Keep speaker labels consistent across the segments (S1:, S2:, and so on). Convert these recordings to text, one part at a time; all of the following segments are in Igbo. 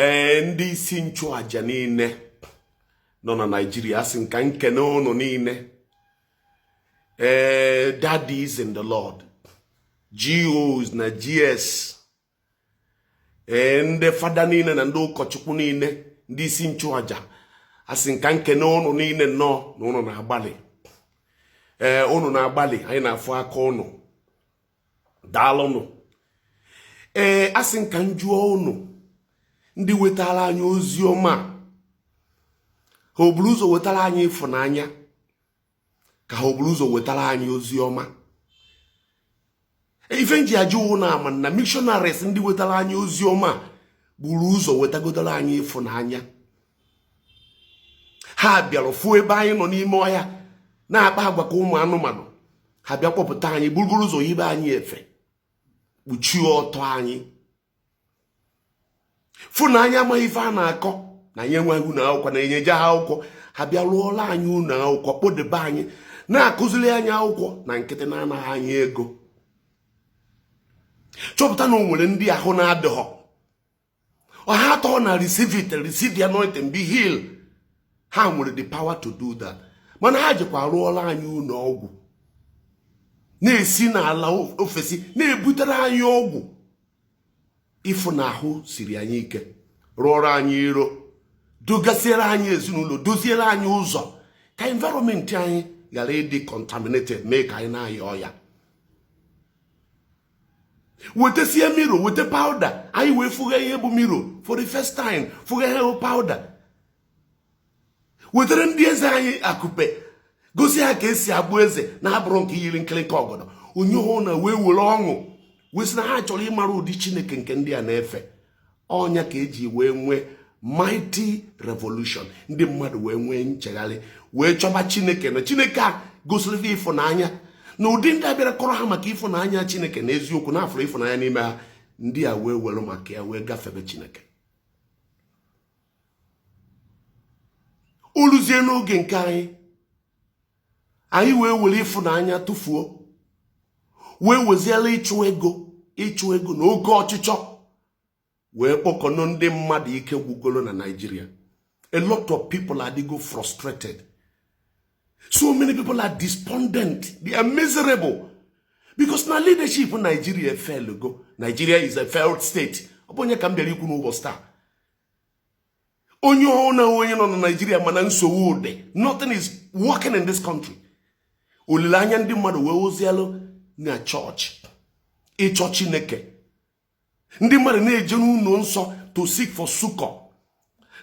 S1: Ee, ndị isi nchụaja niile nọ na Naịjirịa, asị m ka m kene ụnụ niile. Ee, daddies in the Lord, GOs na GS, ee, ndị fada niile na ndị ụkọchukwu niile, ndị isi nchụaja, asị m ka m kene ụnụ niile nnọọ na ụnụ na-agbalị. Ee, ụnụ na-agbalị, anyị na-afụ aka ụnụ. Daalụnụ. Ee, asị m ka m jụọ ụnụ, ndị wetara anyị ozi ọma, ha o buru ụzọ wetara anyị ịfụnanya, ka ha o buru ụzọ wetara anyị ozi ọma? Ife m ji ajụ ụnụ, ama na missionaries ndị wetara anyị ozi ọma buru ụzọ wetagodoro anyị ịfụnanya. Ha bịara fụ ebe anyị nọ n'ime ọhịa na-akpa agwa ka ụmụ anụmanụ. Ha bịa kpọpụta anyị, burugoro ụzọ yibe anyị efe, kpuchie ọtọ anyị, fụ na anyị amaghị ife a na-akọ, na anyị enweghị ụlọ akwụkwọ, na enyeje ha akwụkwọ. Ha bịa rụọla anyị ụlọ akwụkwọ, kpọdebe anyị, na-akụziri anyị akwụkwọ na nkịtị, na-anaghị anyị ego. Chọpụta na o nwere ndị ahụ na-adịghọ ọha atọ na receive it, receive the anointing, be healed. Ha nwere the power to do that, mana ha jikwa rụọla anyị ụlọ ọgwụ, na-esi n'ala ofesi na-ebutere anyị ọgwụ ịfụ na ahụ siri anyị ike, rụọrọ anyị iro, dogasiere anyị ezinụlọ, doziere anyị ụzọ ka environment anyị ghara ịdị contaminated, mee ka anyị na-aya ọya. Wetasie mirror, weta powder, anyị wee fụga ihe bụ mirror for the first time, fụga ihe bụ powder. Wetara ndị eze anyị akụpe, gosi ha ka esi agbụ eze na-abụrụ nke yiri nkịrịnka ọgọdọ. Onye hụ na wee were ọṅụ wee sị na ha chọrọ ịmara ụdị Chineke nke ndị a na-efe. Ọnya ka eji wee nwee mighty revolution, ndị mmadụ wee nwee nchegharị, wee chọba Chineke, na Chineke a gosiri ha ịfụnanya, na ụdị ndị a bịara kọrọ ha maka ịfụnanya Chineke na eziokwu na afụrụ ịfụnanya n'ime ha. Ndị a wee were maka ya wee gafebe Chineke. Oluzie n'oge nke anyị, anyị wee were ịfụnanya tụfuo, wee weziela ịchụ ego, ịchụ ego na oke ọchịchọ wee kpọkọnụ ndị mmadụ. Ike gwugolo na Nigeria. A lot of people adịgo frustrated. So many people are despondent, they are miserable because na leadership Nigeria fail go. Nigeria is a failed state. Ọ bụ onye ka m bịara ikwu n'ụbọchị taa. Onye ọhụụ na onye nọ na Nigeria, mana nsogbu ụdị, nothing is working in this country. Olileanya ndị mmadụ wee ozialụ na chọọchị, ịchọ Chineke. Ndị mmadụ na-eje n'ụlọ nsọ to seek for succor,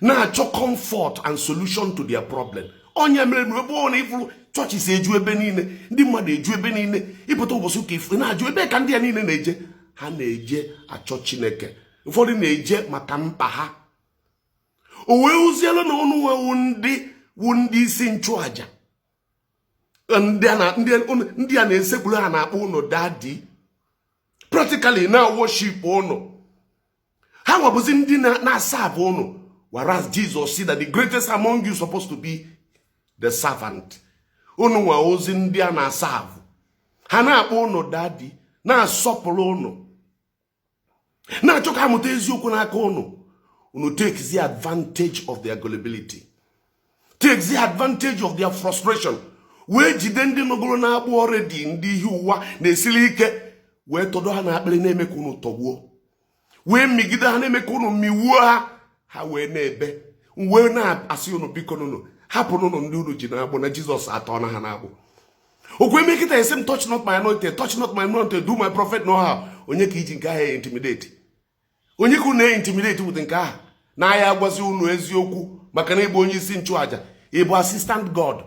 S1: na-achọ comfort and solution to their problem. Onye mere na ebe ọ na ịfụrụ chọọchị si eju ebe niile, ndị mmadụ eju ebe niile. Ịpụta ụbọchị ụka, ifu na-ajụ ebe ka ndị ya niile na-eje. Ha na-eje achọ Chineke, ụfọdụ na-eje maka mkpa ha. O wee hụzielu na ụnụ nwewu ndị wu ndị isi nchụaja, ndị a na-esekpuru ha, na-akpọ ụnụ daddy, practically na worship ụnụ. Ha nwabụzi ndị na-aserve ụnụ, whereas Jesus said that the greatest among you supposed to be the servant. Ụnụ nwa ozi ndị a na-aserve, ha na-akpọ ụnụ daddy, na-asọpụrụ ụnụ, na-achọ ka ha mụta eziokwu n'aka ụnụ. Unu take the advantage of their gullibility, take the advantage of their frustration, wee jide ndị nọgoro na-agbụ already, ndị ihe ụwa na-esiri ike, wee tọdo ha n'akpịrị, na-eme ka unu tọgbuo, wee migide ha, na-eme ka unu miwuo ha. Ha wee na-ebe, wee na-asị unu, biko nunu hapụrụ unu ndị unu ji na-agbụ, na Jizọs atọ na ha na-agbụ. Okwu eme kịta esi m, "Touch not my anointed, touch not my anointed, do my prophet no harm." Onye ka iji nke ahụ intimidate? Onye ka unu na-intimidate with nke ahụ na ya agwazi unu eziokwu maka na ịbụ onye isi nchụaja, ịbụ assistant God?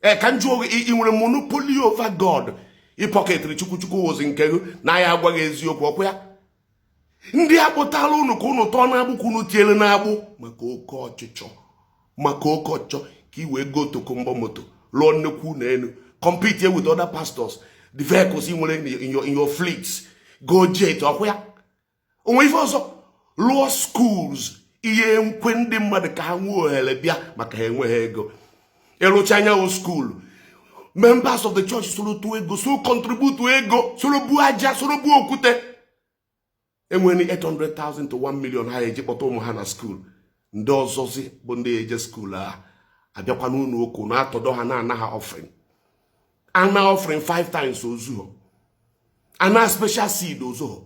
S1: Ee, ka m jụọ gị, ị nwere monopoly over God? Ịpọketịrị Chukwu, Chukwu wozi nke gị na ya agwaghị eziokwu? Ọkwa ya ndị akpụtala unu ka unu tọọ n'agbụ, ka unu tiere n'agbụ maka oke ọchịchọ, maka oke ọchịchọ, ka ị wee go tokombo moto, lụọ nnukwu ụlọ elu, compete with other pastors, the vehicles ị nwere in your fleets, go jet. Ọkwa ya onwe ife ọzọ, lụọ schools, ihe nkwe ndị mmadụ ka ha nwee ohere bịa maka ha enweghị ego. Ịrụcha anyanwụ school, members of the church soro tụọ ego, soro contribute ego, soro buo aja, soro buo okwute. Enweghị 800,000 to 1 million ha eji kpọta ụmụ ha na school. Ndị ọzọzi bụ ndị eje school a abịakwa n'ụlọ ụka na-atọdọ ha, na-ana ha offering, ana offering five times ozuho, ana special seed ozuho,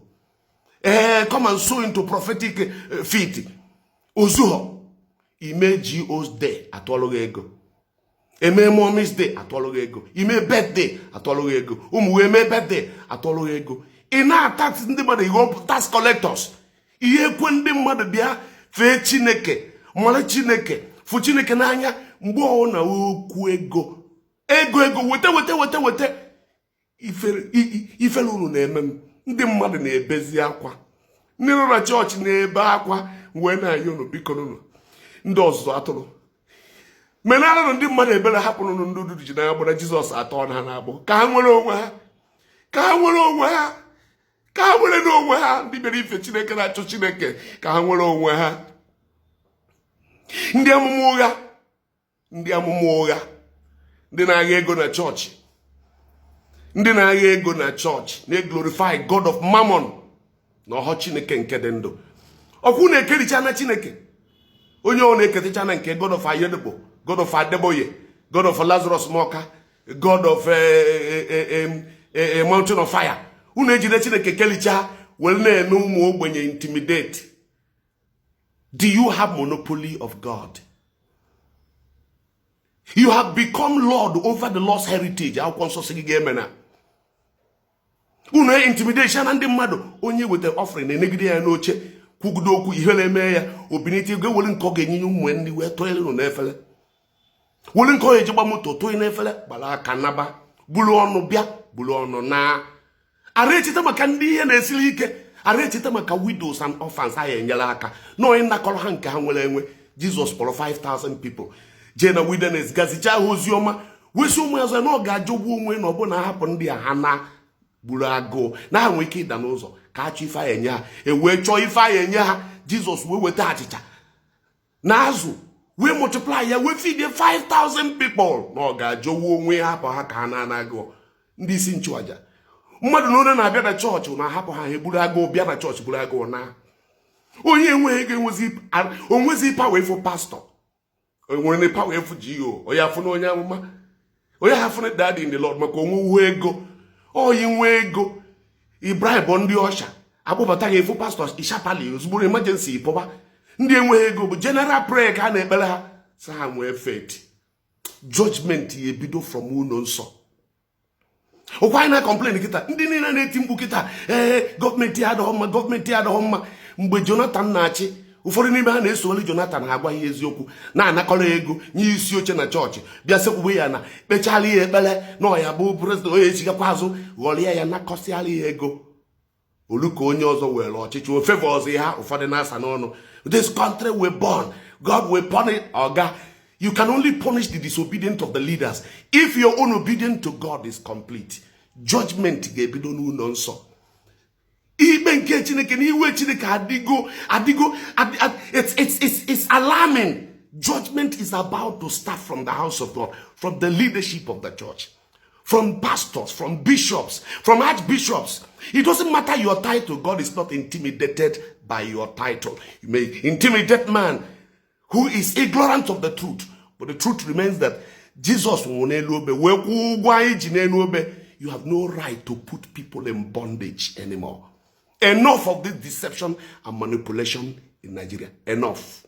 S1: ee, come and sow into prophetic feet ozuho, ime GO's day atụọlụ gị ego, eme Mommy's Day atụọlụ gị ego, ime birthday atụọlụ gị ego, ụmụ wee mee birthday atụọlụ gị ego. Ị na-atax ndị mmadụ, ịghọ tax collectors. Ihe ekwe ndị mmadụ bịa fee Chineke, mara Chineke, fụ Chineke n'anya, mgbe ọ na okwu ego, ego, ego, weta, weta, weta, weta. Ifere unu na-eme m. Ndị mmadụ na-ebezi akwa, ndị nọ na chọọchị na-ebe akwa. Wee na-ayọ unu, biko unu ndị ọzụzụ atụrụ, menaranụ ndị mmadụ ebere. Hapụrụ ndị ududu ji n'agbụ na Jizọs atọ na ha na-agbụ, ka ha nwere onwe ha, ka ha nwere onwe ha, ka ha nwere n'onwe ha. Ndị bịara ife Chineke, na-achọ Chineke, ka ha nwere onwe ha. Ndị amụma ụgha, ndị amụma ụgha, ndị na-agha ego na chọọchị, ndị na-agha ego na chọọchị, na-eglorify god of Mammon na ọhọ Chineke nke dị ndụ. Ọkwụ na-ekericha na Chineke, onye ọ na-eketacha na nke god of Ayedepo, god of Adeboye, god of Lazarus Moka, god of Mountain of Fire. Unu ejide Chineke kelicha were na-eme ụmụ ogbenye intimidate. Do you have monopoly of God? You have become lord over the lost heritage. Akwụkwọ nsọ sị gị ga-eme na unu intimidation na ndị mmadụ. Onye weta offering na-enegide ya n'oche, kwugide okwu, ihe na-eme ya obinite ego, were nke ọ ga-enye ụmụ ndị wee tụọ elu n'efere, were nke ọ ga-eji gba moto tụọ n'efere, gbara aka naba, buru ọnụ bịa, buru ọnụ na ara. Echeta maka ndị ihe na-esiri ike, ara echeta maka widows and orphans. Ha enyere aka na onye nnakọrọ ha nke ha nwere enwe. Jizọs kpọrọ 5000 people jee na wilderness, gazichaa ha ozi ọma, wesi ụmụ ya ọzọ na ọ ga-ajọgbu onwe na ọbụna hapụ ndị a ha na gburu agụụ, na ha nwee ike ịda n'ụzọ, ka a chọọ ife anyị enye ha. E wee chọọ ife anyị enye ha. Jizọs wee weta achịcha na azụ, wee multiply ya, wee feed 5000 people, na ọ ga-ajọgbu onwe ya hapụ ha ka ha na-ana agụụ. Ndị isi nchụaja, mmadụ na onye na-abịa na chọọchị na-ahapụ ha, ha eburu agụụ bịa na chọọchị, buru agụụ na onye enweghị ego onwezi power ịfụ pastọ, nwere power ịfụ GO, onye afụ na onye amụma, onye hafụ na daddy in the Lord, maka onwe uwe ego oyi nwee ego. Ibrahim bụ ndị ọsha akpọbata gị efu pastọ ishapali ozugbo, emergency pụba. Ndị enweghị ego bụ general prayer ka a na-ekpere ha, sị ha nwee faith. Judgment ya ebido from ụlọ nsọ. Ụkwa anyị na-complain kịta, ndị niile na-eti mkpu kịta, ee, gọọmenti adịghọ mma, gọọmenti adịghọ mma. Mgbe Jonathan na-achị, ụfọdụ n'ime ha na-esoweli Jonathan. Ha agwaghị eziokwu, na-anakọrọ ego nye isi oche na chọọchị, bịa sekwube ya na kpechala ya ekpere na ọ ya bụ president, onye echigakwa azụ ghọrọ ya, nakọsịala ya ego. Olu ka onye ọzọ were ọchịchị ofe ọzọ ha ụfọdụ na-asa n'ọnụ, "This country will burn, God will punish." Oga, you can only punish the disobedient of the leaders if your own obedience to God is complete. Judgment ga-ebido n'ụlọ nsọ. Ikpe nke Chineke na iwe Chineke adịgo adịgo. It's alarming. Judgment is about to start from the house of God, from the leadership of the church, from pastors, from bishops, from archbishops. It doesn't matter your title. God is not intimidated by your title. You may intimidate man who is ignorant of the truth, but the truth remains that Jesus nwụrụ n'elu obe wee kwụọ ụgwọ anyị ji n'elu obe. You have no right to put people in bondage anymore. Enough of this deception and manipulation in Nigeria. Enough.